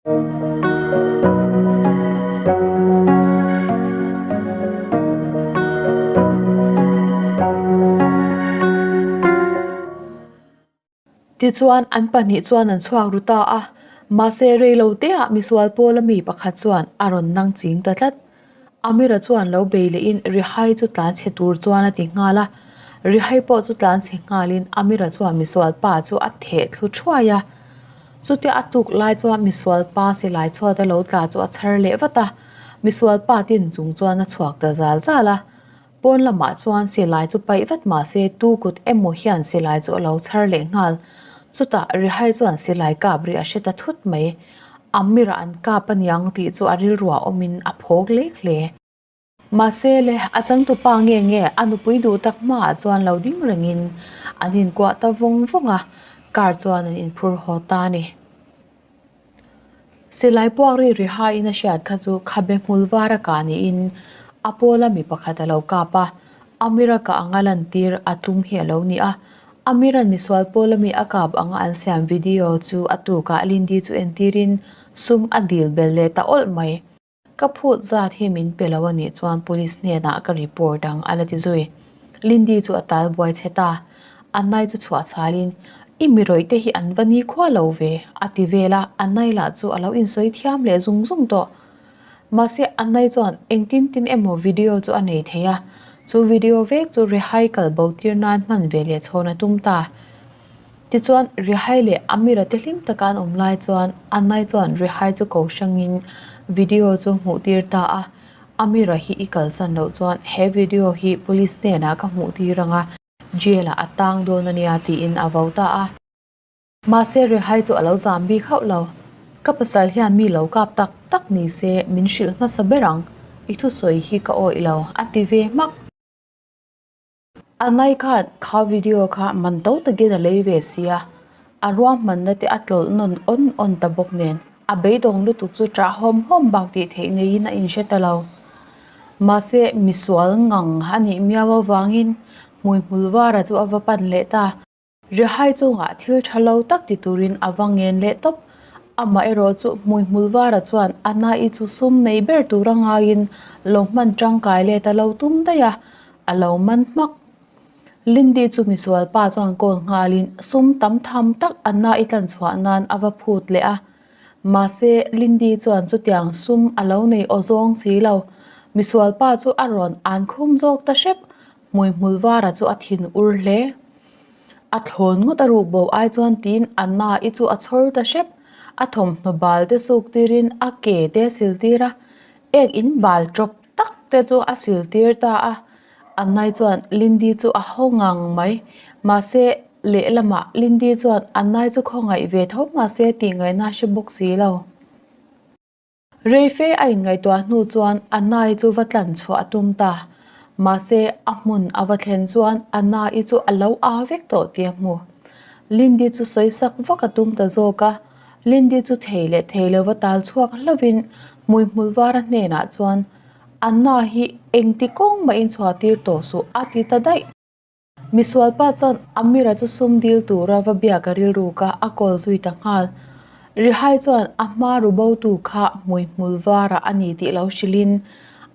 Tichuan, an pahnih chuan an chhuak ru ta a, mahse reilo teah misual pawla mi pakhat chuan a rawn nang ching ta tlat. Amira chuan lo bei lehin Rihai chu tlan chhe tur chuan a ti nghal a, Rihai pawh chu tlan chhe nghalin Amira chuan misual pa chu a theh thlu thuai a. Chutia a tuk lai chuan misual pa silai chhuat a lo tla chu a chhar leh vat a, misual pa tin chung chuan a chhuak ta zal zal a. Pawn lamah chuan silai chu paih vat mah se tu kut emaw hian silai chu a lo chhar leh nghal. Chutah Rihai chuan silai kap ri a hre ta thut mai. Amira an kap aniang tih chu a rilruah awmin a phawk lek hle. Mahse le, a changtupa nge nge a nupui duh tak hmaah chuan lo ding rengin an inkuah ta vawng vawng a, car chuan an inphur haw ta a ni. Silai puak ri ri haiin a hriat kha chu khabe hmul var a kah niin a pawla mi pakhat a lo kap a, Amira kah anga lantir a tum hi a lo ni a. Amira'n misual pawla mi a kap anga an siam video chu a tukah Lindy chu entirin sum a dil bel leh ta awlh mai. Ka phut zat hi min pe lo a nih chuan police hnenah ka report ang a la ti zui. Lindy chu a tal buai che ta. Anai chu chhuah chhalin, I mi rawih te hi an va ni khua lo ve, a ti vel a, Anai lah chu a lo insawi thiam leh zung zung tawh. Mahse Anai chuan engtin tin emaw video chu a nei thei a, chu video vek chu Rehai kal bo tir nan hman ve leh chhawn a tum ta. Tichuan, Rihai leh Amira te hlim taka an awm lai chuan Anai chuan Rihai chu ko hrangin video chu hmuh tir ta a, Amira hi i kalsan loh chuan he video hi police hnenah ka hmuh tir ang a, jail ah a tang dawn a nia tiin a vo ta a. Mahse Rihai chu a lo zam bik hauh lo, Ka pasal hian mi lo kap tak tak ni se min hrilh hmasa ber ang, i thusawi hi ka awih lo a ti ve hmak. A ngai khan kha video kha man to takin a lei ve sia, a ruahmanna te a tlawlh nawn awn awn ta bawk nen a beidawng lutuk chu ṭah hawm hawm bak tih theih neiin a inhre ta lo. Mahse misual ngang a nih miau avangin hmuihmul vara chu a va pan leh ta. Rihai chungah thil tha lo tak ti turin a va ngen leh tawp. Amaherawh chu hmuihmul vara chuan a nai chu sum nei ber tura ngaiin lo hman tangkai let a lo tum daih a, a lo man hmak. Lindy chu misual pa chuan call nghalin sum tam tham tak a nai tlan chhuah nan a va phut leh a. Mahse Lindy chuan chutiang sum a lo nei aw zawng si lo. Misual pa chu a rawn an khum zawk ta hrep. Hmuihmul vara chu a thin ur hle. A thlawn ngawt a ruk bo ai chuan tiin a na i chu a chhawr ta hrep. A thawmhnaw bal te suk tirin a ke te a sil tir a, ek in bal tawp tak te chu a sil tir ta a. Anna-i chuan Lindy chu a haw ngang mai. Mahse, lehlamah Lindy chuan Anna-i chu khawngaih ve tho mahse tih ngaihna a hre bawk si lo. Reife a inngaihtuah hnu chuan Anna-i chu va tlan chhuah a tum ta. Mahse, a hmun a va thlen chuan Anna-i chu a lo aa vek tawh tih a hmu. Lindy chu sawi sak vak a tum ta zawk a. Lindy chu thei leh thei lo va tal chhuak hlovin hmuihmul vara hnenah chuan, Anna hi engti kawng mahin chhuah tir tawh suh a ti ta daih. Misualpa chuan Amira chu sum dil tura va biak a rilruk a, a call zui ta nghal. Rihai chuan a hma ru botu kha hmuihmul varah a ni tih lo hrilhin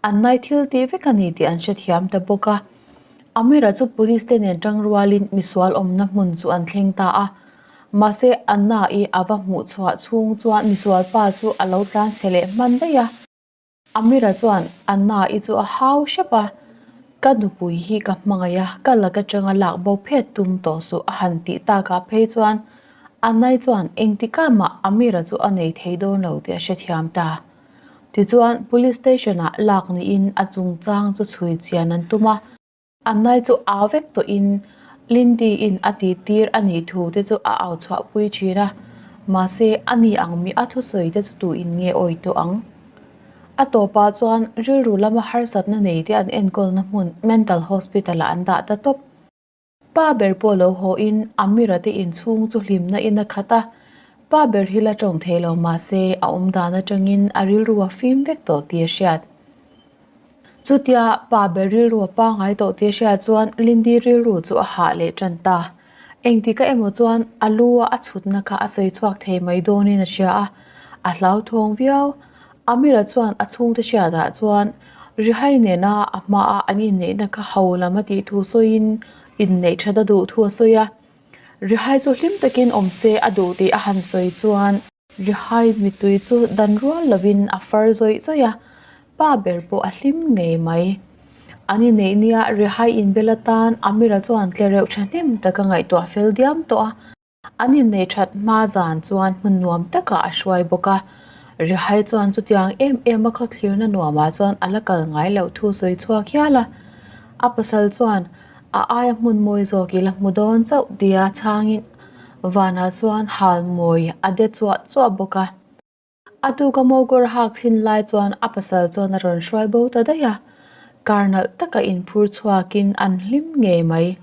an nai thil tih vek a ni tih an hrethiam ta bawk a. Amira chu police te nen tang rualin misual awmna hmun chu an thleng ta a. Mahse Anna-i a va hmuh chhuah chhung chuan misualpa chu a lo tlanchhe leh hman daih a. Amira chuan Anna-i chu a hau hrep a, Ka nupui hi ka hmangaih a, ka lak atanga lak bo phet tum tawh suh a han tih takah phei chuan Anna-i chuan engtikah mah Amira chu a nei thei dawn lo tih a hrethiam ta. Tichuan Police Station-ah lak niin a chungchang chu chhui chian an tum a. Annai chu au vek tawhin Lindy-in a tih tir a nih thu te chu a au chhuah pui thin a, mahse a ni ang mi a thusawi te chu tuin nge awi tawh ang? A tawpah chuan rilru lama harsatna nei te an enkawlna hmun Mental Hospital ah an dah ta tawp. Pa ber pawh lo haw in Amira te inchhung chu hlimna in a khat a, pa ber hi la tawng thei lo mahse a awm dan atangin a rilru a fim vek tawh tih a hriat. Chutia pa ber rilru a pangngai tawh tih a hriat chuan Lindy rilru chu a hah leh tan ta. Engtika emaw chuan a lu a a chhutna kha a sawi chhuak thei mai dawnin a hria a. A hlauthawng viau. Amira chuan a chhungte hriatah chuan Rihai nena a hmaa an inneihna kha ho lam a tih thu sawiin inneih that a duh thu a sawi a. Rihai chu hlim takin awm se a duh tih a han sawi chuan Rihai mittui chu dan rual lovin a far zawih zawih a, pa ber pawh a hlim ngei mai. An inneih nia Rihai inbel atan Amira chuan tlereuh thahnem taka ngaihtuah fel diam tawh a. An inneih that hma zan chuan hmun nuam takah a hruai bawk a. Rihai chuan chutiang em em a khawthlirna nuamah chuan a la kal ngai loh thu sawi chhuak hial a. A pasal chuan a aia hmun mawi zawk i la hmu dawn chauh tia chhangin vanah chuan hal mawi a de chuah chuah bawk a. A tuka mawkawr hak chhin lai chuan a pasal chuan a rawn hruai bo ta daih a, kar nalh taka inphur chhuakin an hlim ngei mai.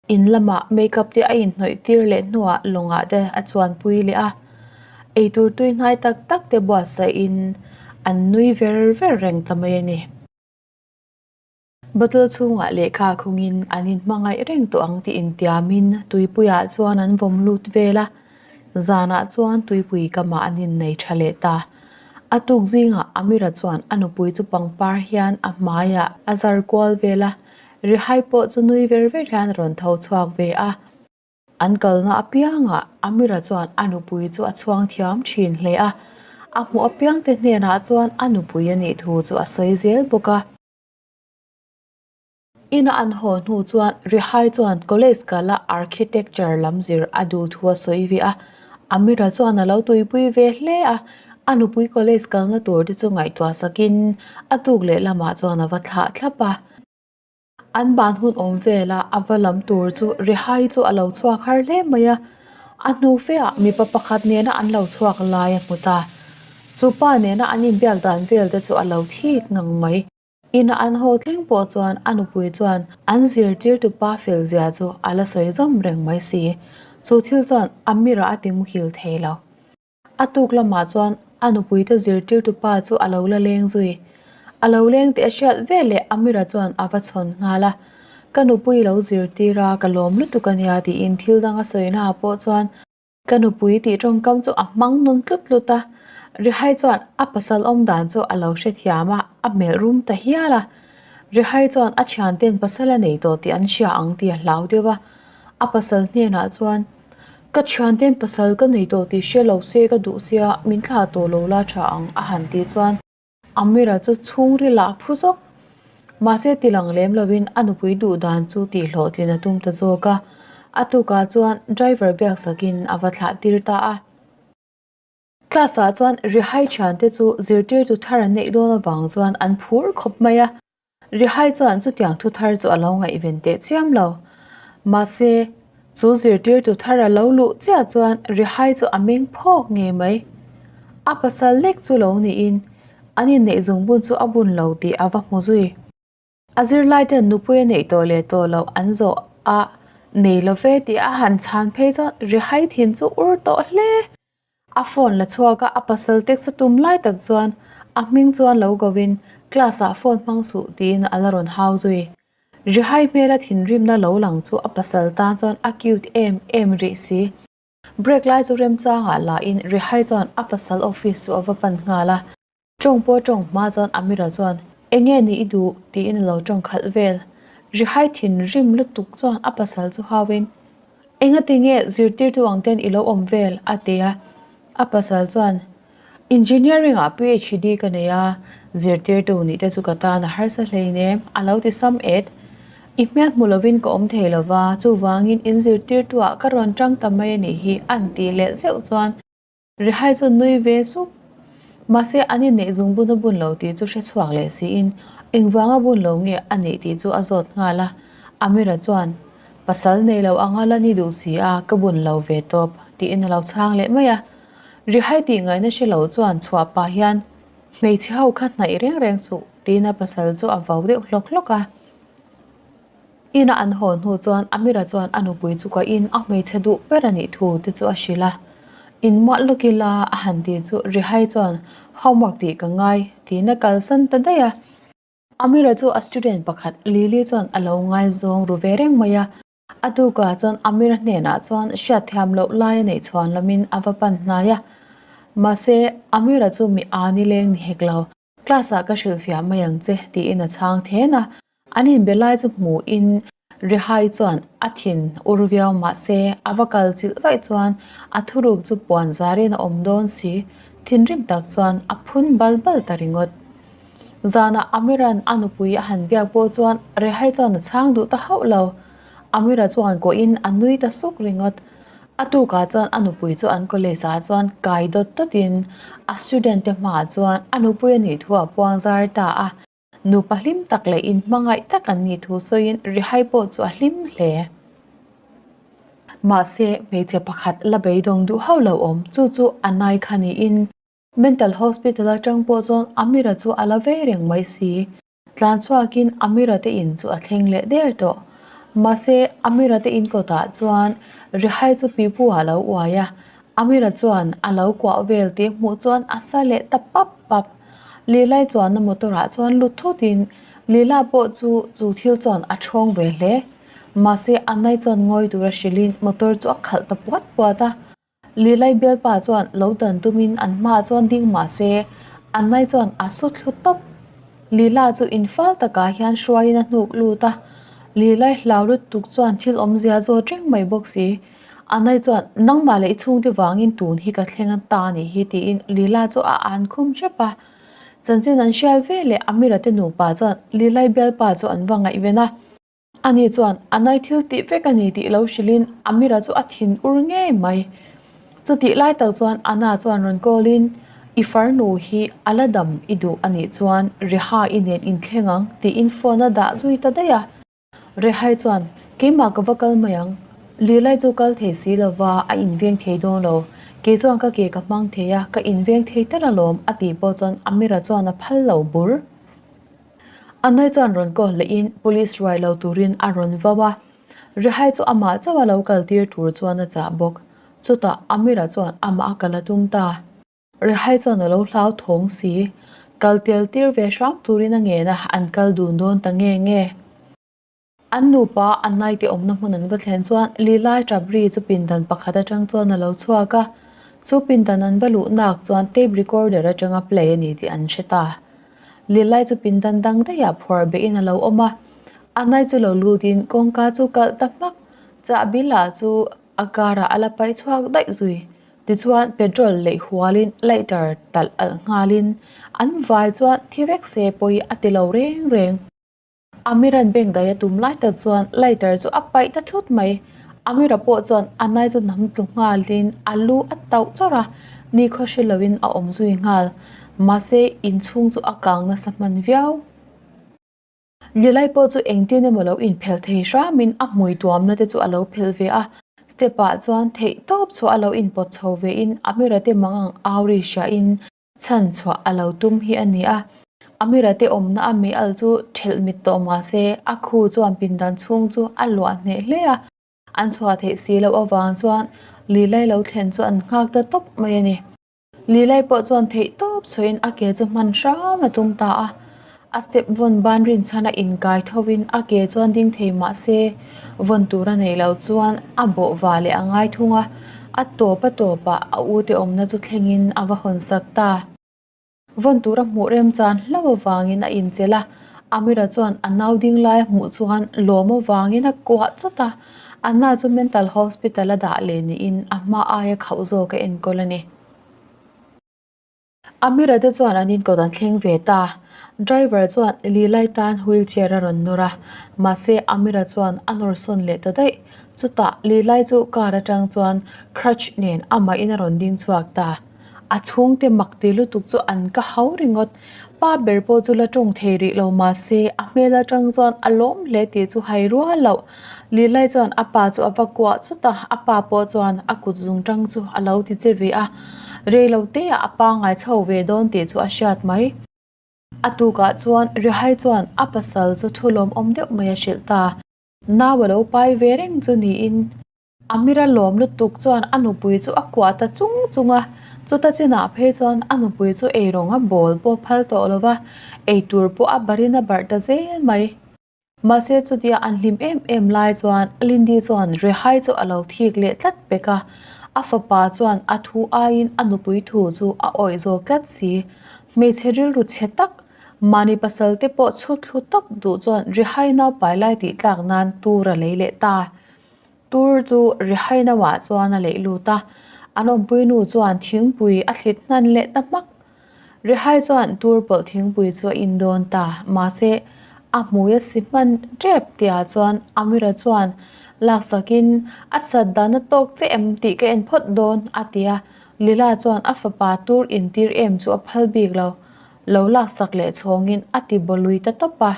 In lamah makeup te a inhnawih tir leh hnuah lawngah te a chuanpui leh a, eitur tui hnai tak tak te buatsaihin an nui ver ver reng ta mai a ni. Bottle chhungah lehkha khungin an inhmangaih reng tawh ang tih intiamin tuipuiah chuan an vawm lut vel a, zanah chuan tuipui kamah an innei tha leh ta. A tuk zingah Amira chuan a nupui chu pangpar hian a hmaiah a zar kual vel a, Rihai pawh chu nui ver ver hian a rawn tho chhuak ve a. An kalna apiangah Amira chuan a nupui chu a chhuang thiam thin hle a, a hmuh apiangte hnenah chuan a nupui a nih thu chu a sawi zel bawk a. Ina an haw hnu chuan Rihai chuan college kala architecture lam zir a duh thu a sawi ve a, Amira chuan a lo tuipui ve hle a, a nupui college kalna tur te chu ngaihtuah sakin a tuk leh lamah chuan a va thlah thlap a. An ban hun awm vela a va lam tur chu Rihai chu a lo chhuak har hle mai a, a hnu feah mipa pakhat nena an lo chhuak lai a hmu ta. Chu pa nena an inbiak dan vel te chu a lo thik ngang mai. Ina an haw thleng pawh chuan a nupui chuan an zirtirtu pa fel zia chu a la sawi zawm reng mai si. Chu thil chuan Amira a ti muhil thei lo. A tuk lamah chuan a nupuite zirtirtu pa chu a lo la leng zui. A lo leng tih a hriat veleh Amira chuan a va chhawn nghal a, Ka nupui lo zirtir a, ka lawm lutuk a nia tiin thil dang a sawina ah pawh chuan Ka nupui tih tawngkam chu a hmang nawn tlut tlut a, Rihai chuan a pasal awm dan chu a lo hrethiam a, a hmelh rum ta hial a. Rihai chuan a thianten pasal a nei tawh tih an hria ang tih a hlau deuh a, a pasal hnenah chuan, Ka thianten pasal ka nei tawh tih hre lo se ka duh sia, min thlah tawh lo la tha ang a han tih chuan, Amira chu chhungril ah a phu zawk. Mahse tilang lem lovin a nupui duh dan chu tihhlawhtlin a tum ta zawk a, a tukah chuan driver biaksakin a va thlah tir ta a. Class ah chuan Rihai thiante chu zirtirtu thar an neih dawn avang chuan an phur khawp mai a. Rihai chuan chutiang thu thar chu a lo ngaihven teh chiam lo. Mahse, chu zirtirtu thar a lo luh chiah chuan Rihai chu a meng phawk ngei mai. A pasal lek chu lo niin an inneih zungbun chu a bun lo tih a va hmu zui. A zirlaiten nupui a neih tawh leh tawh loh an zawh a nei lo ve tih a han chhan phei chuan Rihai thin chu ur tawh hle. A phone la chhuak a, a pasal text a tum lai tak chuan a hming chuan lo ko in class ah phone hmang suh tiin a la rawn hau zui. Rihai hmela thinrimna lo lang chu a pasal tan chuan a cute em em rih si. Break lai chu remchangah la in Rihai chuan a pasal office chu a va pan nghal a. Tawng pawh tawng hma chuan Amira chuan Enge ni i duh? tiin a lo tawng khalh vel. Rihai thinrim lutuk chuan a pasal chu hauin Enga tinge zirtirtu ang ten i lo awm vel? a ti a. A pasal chuan Engineering ah PhD ka nei a, zirtirtu nih te chu ka tan a harsa hleinem a lo ti sam et. I hmel hmu lovin ka awm thei lova, chuvangin in zirtirtu ah ka rawn tang ta mai a nih hi an tih leh zeuh chuan Rihai chu nui ve sup. Mahse, an inneih zung bun a bun lo tih chu hre chhuak leh siin, engvanga bun lo nge a nih tih chu a zawt nghal a. Amira chuan, Pasal nei lo anga la ni duh si a, ka bun lo ve tawp, tiin a lo chhang leh mai a. Rihai tih ngaihna hre lo chuan chhuah pah hian, Hmeichhe ho kha hnaih reng reng suh, tiin a pasal chu a vau deuh hlawk hlawk a. Ina an haw hnu chuan Amira chuan a nupui chu ka in a hmeichhe duh ber a nih thu te chu a hrilh a. In muah lawk ila a han ti chu Rihai chuan homework tih ka ngai tiin a kalsan ta daih a. Amira chu a student pakhat Lily chuan a lo ngaizawng ru ve reng mai a. A tukah chuan Amira hnenah chuan hriatthiam loh lai a neih chhuan lamin a va pan hnai a. Mahse, Amira chu mi a ni leng ni hek lo. Class ah ka hrilhfiah mai ang che tiin a chhang then a. An inbe lai chu hmuhin Rihai chuan a thin ur viau mahse a va kal chilh vaih chuan a thuruk chu puan zarin a awm dawn si. Thinrim tak chuan a phun bal bal ta ringawt. Zanah Amiran a nupui a han biak pawh chuan Rihai chuan a chhang duh ta hauh lo. Amira chuan kawhin a nui ta suk ringawt. A tukah chuan a nupui chu an college ah chuan kai dawt dawt in a student te hmaah chuan a nupui a nih thu a puang zar ta a. Nupa hlim tak leh inhmangaih tak an nih thu sawiin Rihai pawh chu a hlim hle. Mahse, hmeichhe pakhat la beidawng duh hauh lo awm chu chu a nai kha niin Mental Hospital atang pawh chuan Amira chu a la vei reng mai si. Tlan chhuakin Amira te in chu a thleng leh der tawh. Mahse, Amira te in kawtah chuan Rihai chu pipu ah lo uai a, Amira chuan a lo kuah vel tih hmuh chuan a sa leh ta pap pap. Lilai chuanna motor ah chuan lut thutin Lila pawh chu chu thil chuan a ṭhawng ve hle. Mahse, Anai chuan ngawi tura hrilhin motor chu a khalh ta puat puat a. Lilai bialpa chuan lo dan tumin an hmaah chuan ding mah se, Annai chuan a su thlu tawp. Lila chu infal takah hian hruaiin a hnuk lut a, Lilai hlau lutuk chuan thil awmzia zawt reng mai bawk si. Annai chuan, Nangmah leh i chhungte vangin tun hi ka thleng a ta nih hi tiin Lila chu a an khum hrep a. Chanchin an hriat veleh Amira te nupa chuan Lilai bialpa chu an va ngaihven a. Ani chuan a nai thil tih vek a ni tih lo hrilhin Amira chu a thin ur ngei mai. Chutih lai tak chuan Anna chuan rawn call in, I farnu hi a la dam i duh a nih chuan Reha i nen inthleng ang tiin phone a dah zui ta daih a. Rehai chuan, Keimah ka va kal mai ang. Lilai chu kal thei si lova a inveng thei dawn lo. Kei chuan ka ke ka hmang thei a, ka inveng thei tal alawm a tih pawh chuan Amira chuan a phal lo bur. Anai chuan rawn call lehin police ruai lo turin a rawn vau a, Rihai chu amah chauh a lo kal tir tur chuan a chah bawk. Chutah Amira chuan amah a kal a tum ta. Rihai chuan a lo hlau thawng si. Kal tel tir ve hram turin a ngen a, an kal dun dawn ta nge nge. An nupa Anai te awmna hmun an va thlen chuan Lilai Tabri chu pindan pakhat atang chuan a lo chhuak a, chu pindan an va luh nak chuan tape recorder atanga play a ni tih an hre ta. Lilai chu pindan dang daihah phuar behin a lo awm a, Anai chu lo lutin kawngka chu kalh ta hmak, chahbi lah chu a karah a la paih chhuak daih zui. Tichuan petrol leih hualin lighter talh alh nghalin an vai chuan thi vek se pawi a ti lo reng reng. Amiran bank daih a tum lai tak chuan lighter chu a paih ta thut mai. Amira pawh chuan a nai chu nam tlu nghalin a lu a tauh chawrh a, nikhaw hre loin a awm zui nghal. Mahse, inchhung chu a kang nasa hman viau. Lilai pawh chu engtin emaw lo inphelh thei hramin a hmui tuamna te chu a lo phelh ve a. Step ah chuan theih tawp chhuah a lo inpawt chho vein Amira te mangang au ri hriain Chhan chhuah a lo tum hi a ni a, Amira te awmna a mei al chu ṭhelh mit tawh mah se a khu chuan pindan chhung chu a luah hneh hle a, an chhuah theih si loh avang chuan Lilai lo thlen chu an nghak ta tawp mai a ni. Lilai pawh chuan theih tawp chhuahin a ke chu hman hram a tum ta a, A step vawn ban rinchhan a inkai thovin a ke chuan ding thei mah se, vawn tur a neih loh chuan a bawh va leh a ngai thung a, a tawp a tawpah a ute awmna chu thlengin a va hawn sak ta. Vawn tur a hmuh remchan hlauh avangin a inchelh a, Amira chuan a nau ding lai a hmuh chuan lawm avangin a kuah chawt a, Anna chu mental hospital a dah leh niin a hma aia khauh zawk a enkawl a ni. Amira te chuan an inkawt an thleng ve ta. Driver chuan Lilai tan wheelchair a rawn nawr a, mahse Amira chuan a nawr sawn leh ta daih. Chutah Lilai chu car atang chuan crutch nen amahin a rawn ding chhuak ta. A chhungte mak ti lutuk chu an ka hau ringawt. Pa ber pawh chu la tawng thei rih lo mahse a hmel atang chuan a lawm hle tih chu hai rual loh. Lilai chuan a pa chu a va kuah chut a, a pa pawh chuan a kut zung tang chu a lo ti che ve a. Rei lo te ah a pangngai chho ve dawn tih chu a hriat mai. A tukah chuan Rihai chuan a pasal chu thu lawmawm deuh mai a hrilh ta. Nau a lo pai ve reng chu niin Amira lawm lutuk chuan a nupui chu a kuah ta chung chung a. Chuta chinah phei chuan a nupui chu eirawng a bawl pawh phal tawh lo va, eitur pawh a barin a barh ta zel mai. Mahse chutia an hlim em em lai chuan Lindy chuan Rehai chu a lo thik leh tlat pek a. A fapa chuan a thu aiin a nupui thu chu a awih zawk tlat si. Hmeichhe rilru chhe tak, mahni pasal te pawh chhut thlu tawp duh chuan Rihai naupai lai tih tlak nan tur a lei leh ta. Tur chu Rihai nauah chuan a leih lut a, an awmpui nu chuan thingpui a thlit hnan leh ta hmak. Rihai chuan tur pawlh thingpui chu a in dawn ta, mahse a hmui a si hman tep tihah chuan Amira chuan laksakin a sat dan a tawk che em tih ka en phawt dawn a ti a, Lila chuan a fapa tur intir em chu a phal bik lo, lo laksak leh chhawngin a ti bawlui ta tawp a.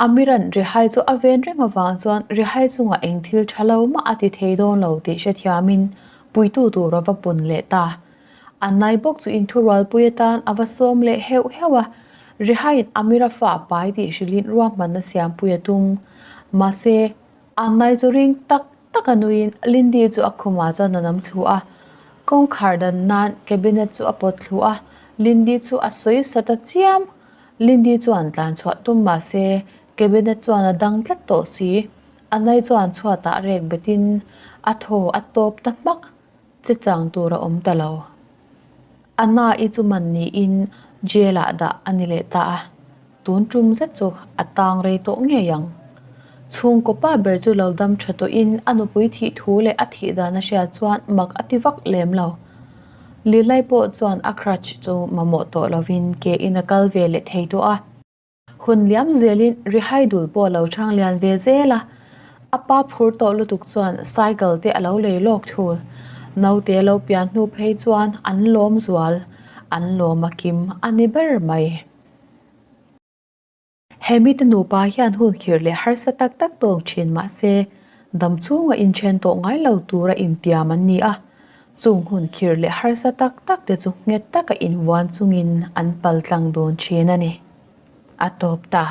Amiran Rihai chu a ven reng avang chuan Rihai chungah eng thil tha lo mah a ti thei dawn lo tih hrethiamin puitu tur a va pun leh ta. A nai bawk chu inthurualpui atan a va sawm leh heuh heuh a, Rihaiin Amira fa a pai tih hrilhin ruahmanna siampui a tum. Mahse, a nai chu ring tak tak a nuiin Lindy chu a khumah chuan a nam thlu a, kawngkhar dan nan cabinet chu a pawt thlu a, Lindy chu a sawi sa ta chiam. Lindy chuan tlan chhuah tum mah se cabinet chuan a dang tlat tawh si. Anai chuan chhuatah rek betin a thaw a tawp ta hmak che chang tur a awm ta lo. Anna-i chu man niin jail ah dah a ni leh ta a, tun tum zet chu a tang rei tawh ngei ang. Chhungkaw pa ber chu lo dam tha tawhin a nupui thih thu leh a thih dan a hriat chuan mak a ti vak lem lo. Lilai pawh chuan a crutch chu mamawh tawh lovin ke in a kal ve leh thei tawh a. Hun liam zelin Rihai dul pawh a lo chang lian ve zel a, a pa phur tawh lutuk chuan cycle te a lo lei lawk thul. Naute lo pian hnu phei chuan an lawm zual, an lawm a kim a ni ber mai. He mite nupa hian hun khirh leh harsa tak tak tawng thin mah se, dam chhunga inthen tawh ngai lo tura intiam an ni a. Chung hun khirh leh harsa tak tak te chu nghet taka invuan chungin an pal tlang dawn thin a ni. A tawp ta.